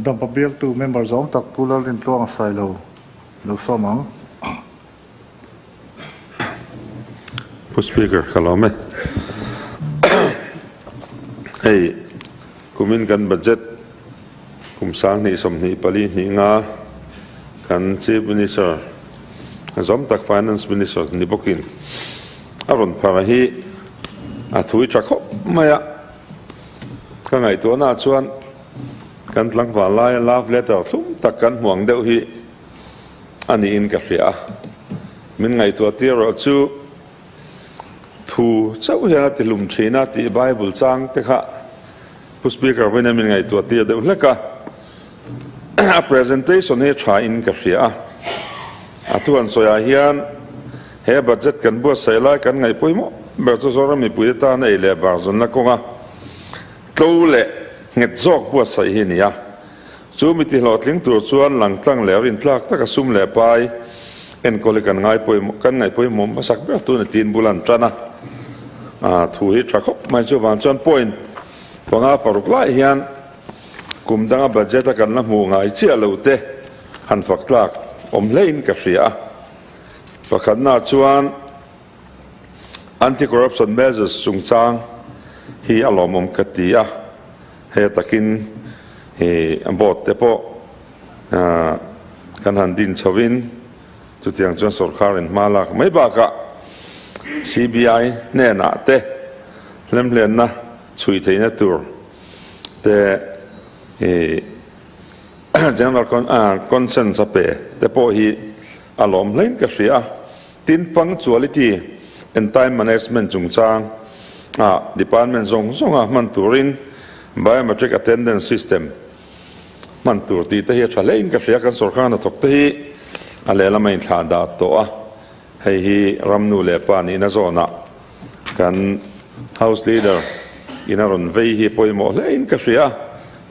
Dampa bialtu member zawng tak Pu Lalrintluanga Sailo lo sawm ang. Pu Speaker, ka lawm e. Hei, kumin kan budget kum 2024 hnih nga kan Chief Minister zawm tak Finance Minister ni bawkin a rawn phar a hi a thui tha khawp mai a. Ka ngaihtuahnaah chuan kan tlangval laia love letter thlum tak kan hmuang deuh hi a niin ka hria a. Min ngaihtuah tir erawh chu thu chauh hian a ti hlum thin a tih Bible chang te kha Pu Speaker vawiin min ngaihtuah tir deuh hlek a. A presentation hi tha in ka hria a. A thu han sawiah hian he budget kan buatsaih lai kan ngaih pawimawh ber chu Zoram mipuite tana ei leh bar zawnna kawnga tlo leh nghet zawk buatsaih hi a ni a. Chu mi tihlawhtling tur chuan langtlang leh rintlak taka sum leh pai enkawl hi kan ngai pawimawh kan ngaih pawimawh hmasak ber tun a tiin bul an tan a. Thu hi tha khawp mai chuvang chuan point panga paruk lai hian Kum danga budget a kan la hmuh ngai chiah lo te han fak tlak awm hlein ka hria a. Pakhatna chuan anti-corruption measures chungchang hi a lawmawm ka ti a, he takin hi board te pawh kan han din chhovin chutiang chuan sorkarin hma lak mai bakah CBI hnenah te hlemhlenna chhui theihna tur te i General Consent a pe te pawh hi a lawm hlein ka hria a. Tin, punctuality and time management chungchang ah department zawng zawnga hman turin biometric attendance system hman tur tih te hi a tha hlein ka hria. Kan sorkar hnathawk te hi a lehlam a inthlah dah tawh a, hei hi ram nu leh pa nihna zawnah Kan House Leader in a rawn vei hi pawimawh hlein ka hria,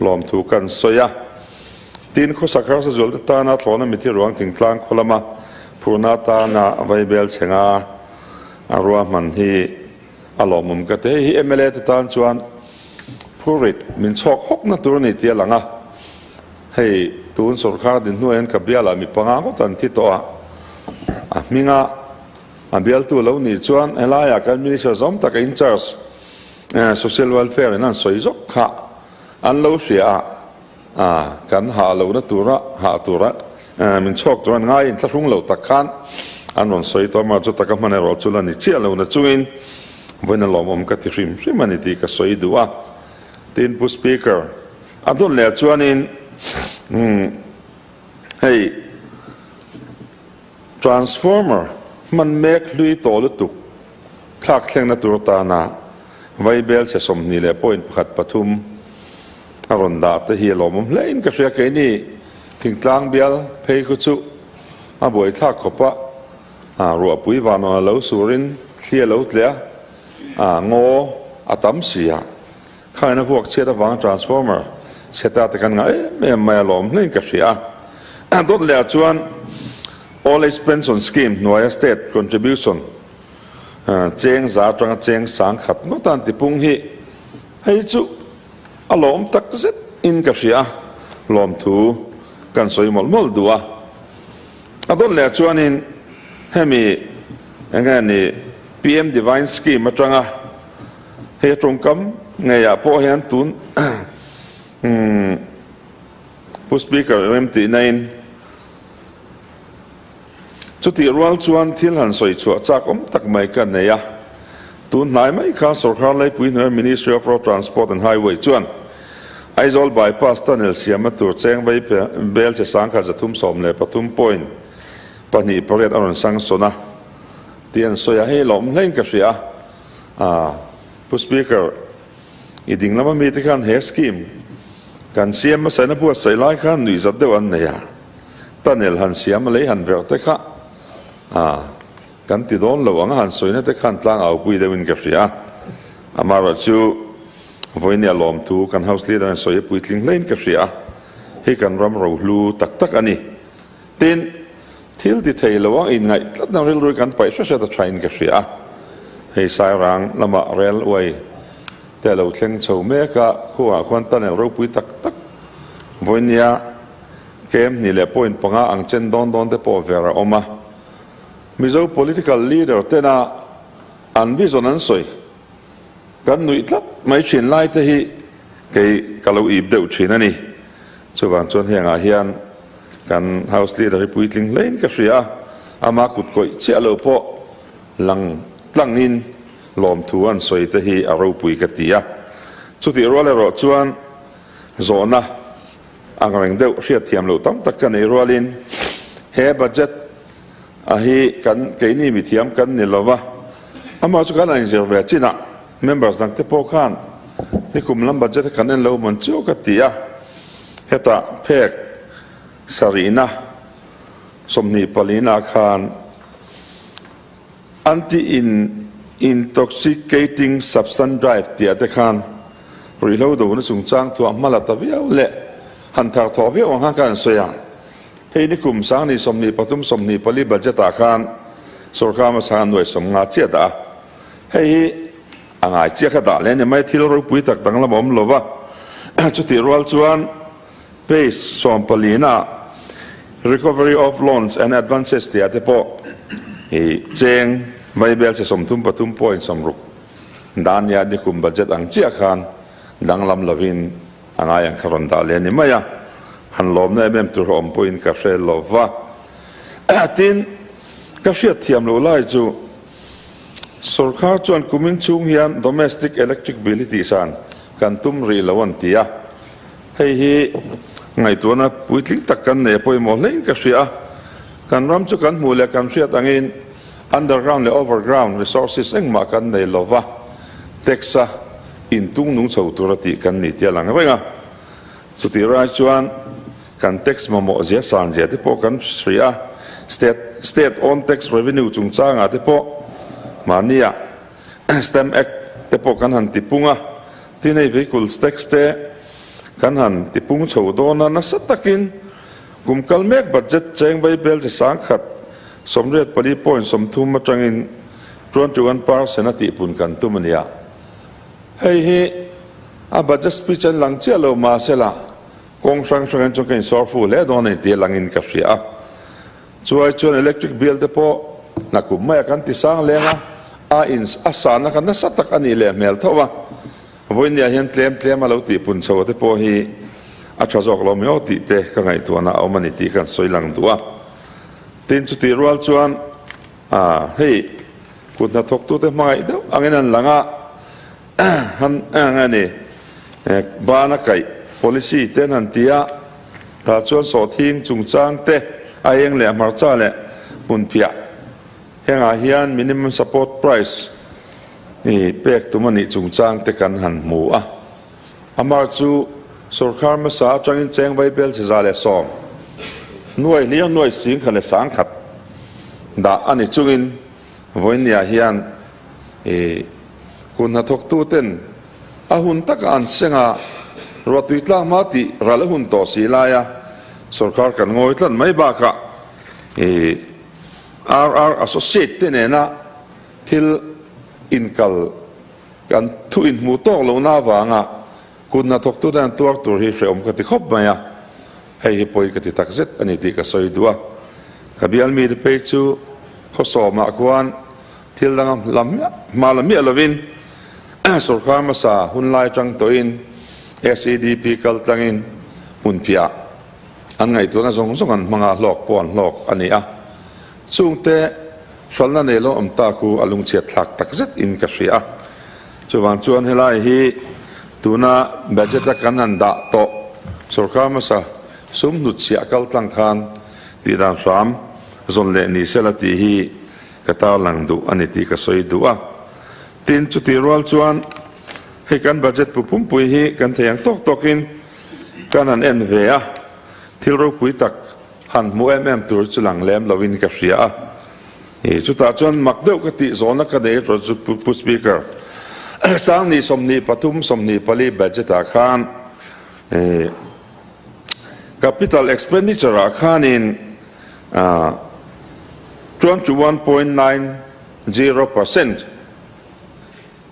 lawmthu kan sawi a. Tin, khawsak harsa zualte tana thlawhna mithi ruang thingtlang khaw lama phurna atana vaibel chhenga a ruahman hi a lawmawm ka ti. Hei hi mla te tan chuan phurrit min chhawk hawkna tur a ni tih a lang a. Hei tun sorkar din hnuah hian ka bialah mi panga ngawt an thi tawh a, a hminga A bialtu lo nih chuan helaiah kan Minister zawm taka in charge Social Welfare in an sawi zawk kha an lo hria a, kan hah lohna tura hah tura min chhawk tur an ngai inthlahrung lo tak khan an rawn sawi tawh a, chu taka hman erawh chu la ni chiah lo na chungin vawiin a lawmawm ka ti hrim hrim a ni tih ka sawi duh a. Tin, Pu Speaker, a dawn leh chuanin hei Transformer hman mek hlui tawh lutuk thlak thlengna tur atana vaibel chhe 20.13 a rawn dah te hi a lawmawm hle in ka hria. Keini thingtlang bial phei khu chu a buaithlak khawp a, ruahpui vanawn a lo surin thli a lo tleh a, ngaw a tam si a, khain a vuak chhiat avanga transformer chhe ta te kan ngah em em mai a lawm hle in ka hria a. Dawt leh ah chuan Old Age Pension Scheme hnuaia state contribution cheng za atanga cheng sang khat ngawt an tipung hi hei chu a lawm tak zet in ka hria a, lawmthu kan sawi mawlh mawlh duh a. A dawt leh ah chuanin hemi enge ni PM Divine Scheme atanga Hei a tawngkam ngeiah pawh hian tun Pu Speaker rem tihnain chutih rual chuan thil han sawi chhuah chak awm tak mai ka nei a. Tun hnai mai khan Sorkar Laipui hnuaia Ministry of Road Transport and Highway chuan Aizawl Bypass tunnel siamna tur cheng vei bel che 313.28 a rawn sanction a tih an sawi a, hei lawm hlein ka hria a. A, Pu Speaker, i ding lama mite khan he scheme kan siam hmasa in a buatsaih lai khan nuih zat deuh an nei a, tunnel han siam a lei han verh te kha a, kan ti dawn lo ang a han sawina te khan tlang aupui deuh in ka hria a. Amaherawhchu vawiin a lawmthu kan House Leader in sawi a puitling hlein ka hria a, hei kan ram rohlu tak tak a ni. Tin, thil ti thei lo ang inngaih tlatna rilru kan paih hre hret a thain ka hria a. Hei Sairang lamah railway te a lo thleng chho mek a, khuangah khuan tunnel ropui tak tak Vawinia kem hnih leh point panga ang chen dawn dawn te pawh ver a awm a. Mizo political leader tena an vision an sawi kan nuih tlat mai thin lai te hi kei ka lo ip deuh thin a ni. Chuvang chuan hengah hian kan House Leader hi puitling hlein ka hria a, ama kut kawih chiah lo pawh lang tlangin lawmthu an sawi te hi a ropui ka ti a. Chutih rual erawh chuan zawhna ang reng deuh hriatthiam loh tam tak ka neih rualin he budget a hi kan keini mithiam kan ni lova, amah chu kan a inzir ve chinah members dang te pawh khan nikum lam budget a kan en lo mawn chiu ka ti a, hetah phek sarihna 24 na khan anti in intoxicating substance drive tih ah te khan ruihhlo dona chungchang thuah hma la ta viau leh han thar thawh viau ang khan ka han sawi a. Hei nikum sangni 23 24 budget ah khan sorkar hmasa khan nuai 50 chiah dah a, hei hi a ngai chiah kha dah leh a ni mai, thil ropui tak danglam a awm lo va, chutih rual chuan page 14 ah recovery of loans and advances tih ah te pawh i cheng vaibel che 33.60 dan nia nikum budget ang chiah khan danglam lovin A ngai ang kha rawn dah leh a ni mai a, han lawmna em em tur a awm pawhin ka hre lo va. Tin, ka hriat thiam loh lai chu sorkar chuan kumin chhung hian domestic electric bill hi tihsan kan tum rih lo an ti a, hei hi ngaihtuahna puitling tak kan nei a pawimawh hlein ka hria a. Kan ram chu kan hmuh leh kan hriat angin underground leh overground resources engmah kan nei lo va, tax a intung nung chho tura tih kan ni tih a lang reng a. Chutih rai chuan kan tax mamawh zia san zia te pawh kan hria a, state state own tax revenue chungchangah te pawh mahnia Stamp Act te pawh kan han tipung a, tin hei vehicles tax te kan han tipung chho dawn a, nasa takin kum kal mek budget cheng vaibel chi 184.30 atangin 21% a tihpun kan tum a nia. Hei hi a budget speech an lang chiah lo mahsela kawng hrang hrangin chuan ka insawr fu hle dawn a ni tih a langin ka hria a. Chuai chuan electric bill te pawh hna kum maia kan ti sang leng a, a in a sanna kha nasa tak a nih leh hmel tho a. Vawinia hian tlem tlem a lo tihpun chho a te pawh hi a tha zawk lo mai aw tih te ka ngaihtuahna a awm a ni tih kan sawi lang duh a. Tin chutih rual chuan A, hei kut hnathawktute hmangaih deuh angin an lang a, han eng a ni, bana kaih policy te an han ti a, tah chuan sawhthing chungchang te, a eng leh hmarcha leh hmunphiah hengah hian minimum support price hi pek tum a nih chungchang te kan han hmu a. Amah chu sorkar hmasa atangin cheng vaibel chi 110 nuai hliang nuai 10,100 dah a ni chungin vawinia hian i kun hnathawktuten a hun taka an senga ruahtui tlak hma tih ral a hun tawh si laia sorkar kan ngawi tlat mai bakah i RR Associate te nena thil inkal Kan thu inhmuh tawk lohna avanga kut hnathawktute an tuar tur hi hrehawm ka ti khawp mai a, hei hi pawi ka ti tak zet a ni tih ka sawi duh a. Ka bial mite phei chu khawsawmah khuan thil danga la hma la miah lovin sorkar hmasa hun lai atang tawhin SEDP kal tlangin hmunphiah an ngaihtuahna zawng zawng an hmanga hlawk pawh an hlawk a ni a. Chungte Hralhna nei lo awm ta khu a lungchhiat thlak tak zet in ka hria a. Chuvang chuan helai hi tuna budget a kan han dah tawh sorkar hmasa sum hnutchhiah kal tlang khan tih dan hram zawn leh ni sela tih hi ka tarlang duh a ni tih ka sawi duh a. Tin, chutih rual chuan hei kan budget pu pumpui hi kan thei ang tawk tawkin kan han en ve a, thil ropui tak Han hmu em em tur chu lang lem loin ka hria a, i chutah chuan mak deuh ka tih zawhna ka nei erawh chu Pu Speaker, sangni 23 24 budget ah khan i capital expenditure ah khanin 21.90%,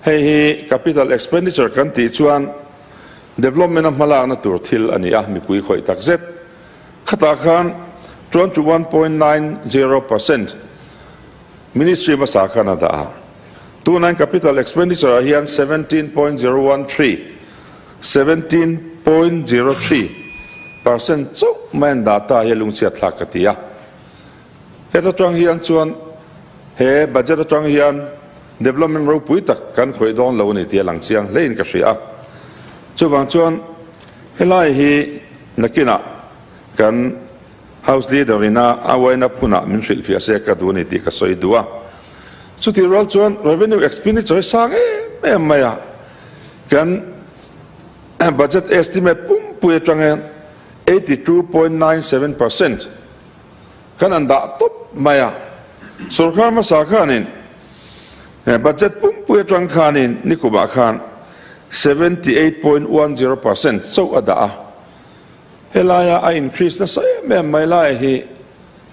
hei hi capital expenditure kan tih chuan. Development a hmalakna tur thil a ni a, mipui khawih tak zet. Khatah khan 21.90% Ministry hmasa khan a dah a. Tunain Capital Expenditure ah hian 17.013, 17.03, percent chauh mai an dah ta hi a lungchhiat thlak ka ti a. Heta tang hian chuan he budget atang hian development ropui tak kan khawih dawn lo a ni tih a lang chiang hlein ka hria a. Chuvang chuan helai hi nakinah kan House Leader ina a uaina phunah min hrilhfiah se ka duh a ni tih ka sawi duh a. Chutih rual chuan revenue expenditure hi sang em em mai a, kan budget estimate pumpui atangin 82.97%, Kan an dah tawp mai a, sorkar hmasa khanin budget pumpui atang khanin nikumah khan 78.10% chauh a dah a, helaia a increase nasa em em mai lai hi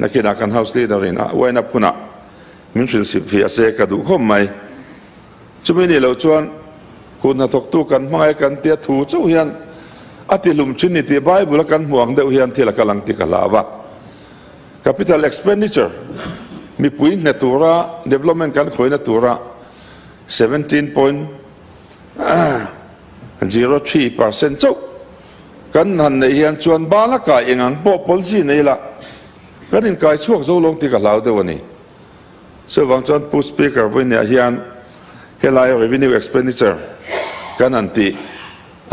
nakinah kan House Leader in a uaina phunah min hrilhsip ve a se ka duh khawp mai. Chumi nih loh chuan kut hnathawktu kan hmangaih kan tia thu chauh hian a ti hlum thin ni tih Bible a kan hmuh ang deuh hian thil a kal ang tih ka hlau a. Capital expenditure mipui hne tura development kan khawihna tura 17.03% chauh kan han neih hian chuan bala kai eng ang pawh policy nei la kan inkai chhuak zo lawng tih ka hlau deuh a ni. Chuvang chuan Pu Speaker vawinia hian helai revenue expenditure kan han tih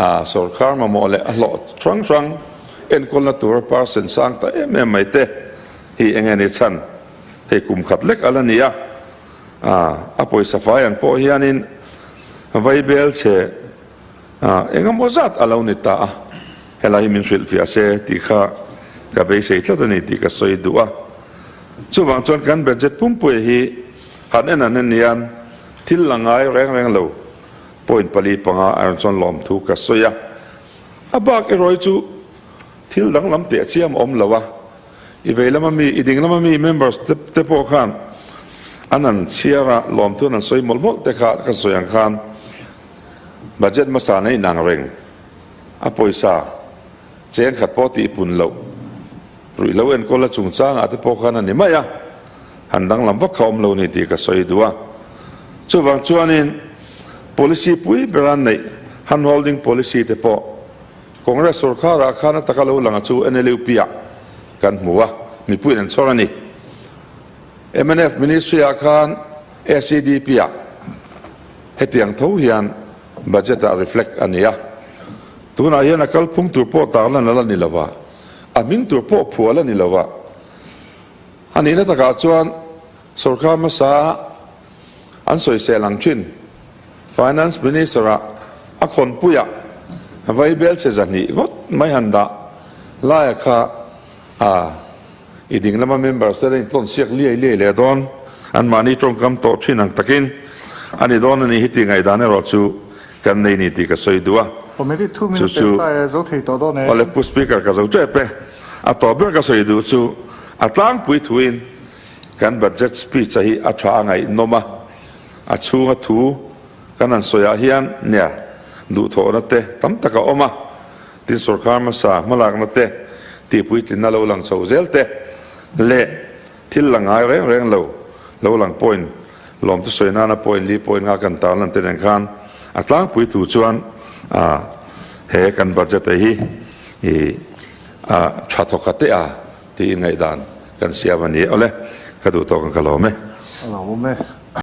a sorkar mamawh leh a hlawh hrang hrang enkawlna tura percent sang ta em em mai te hi eng nge ni chhan hei kum khat lek a la ni a, a pawisa fai ang pawh hianin vaibel chhe eng emaw zat a lo ni ta a, helai hi min hrilhfiah se tih kha ka beisei tlat a ni tih ka sawi duh a. Chuvang chuan kan budget pumpui hi han en an en hian thil la ngai reng reng lo point 4 5 a rawn chuan lawmthu ka sawi a. A bak erawh hi chu thil danglam teh chiam a awm lo a, i vei lama mi, i ding lama mi members te pawh khan an han chhiar a, lawmthu an han sawi mawlh mawlh te kha ka sawi ang khan budget hmasa na inang reng a pawisa cheng khat pawh tih pun loh Ruihhlo enkawl a chungchangah te pawh khan a ni mai a, han danglam vak kha awm lo ni tih ka sawi duh a. Chuvang chuanin policy pui bera neih handholding policy te pawh Congress sorkarah khan a taka lo lang a chu NLUP ah kan hmu a, mipuiin an chhawr a ni. Mnf ministry ah khan SEDP ah hetiang tho hian budget ah reflect a ni a, tunah hian a kalphung tur pawh tarlan a la ni lova. A hming tur pawh phual a ni lo a, a nihna takah chuan sorkar hmasa an sawisel ang thin. Finance Minister-ah a khawnpuiah vaibel chhe 200 ngawt mai han dah laia kha a i ding lama members te la intlawn siak liai liai leh dawn, anmahni tawngkam tawh thin ang takin a ni dawn a ni hi tih ngaihdan erawh chu kan nei ni tih ka sawi duh a. Committee thu min Chu chu pe ta e, zo thei tawh dawn e. Awle Pu Speaker ka zo tep e. A tawp ber ka sawi duh chu a tlangpui thuin kan budget speech a hi a tha a ngaihnawm a, a chhunga thu kan han sawiah hian nia duhthawhna te tam tak a awm a, tin sorkar hmasa hmalakna te tihpuitlinna lo lang chho zel te leh Thil la ngai reng reng lo, lo lang point lawmtu sawi nana point li point nga kan tarlan te nen khan a tlangpui thu chuan a he kan budget a hi i a tha thawk a teh a tiin ngaihdan kan siam a ni. Awle, ka duh tawk ang ka lawm e. A lawm awm e.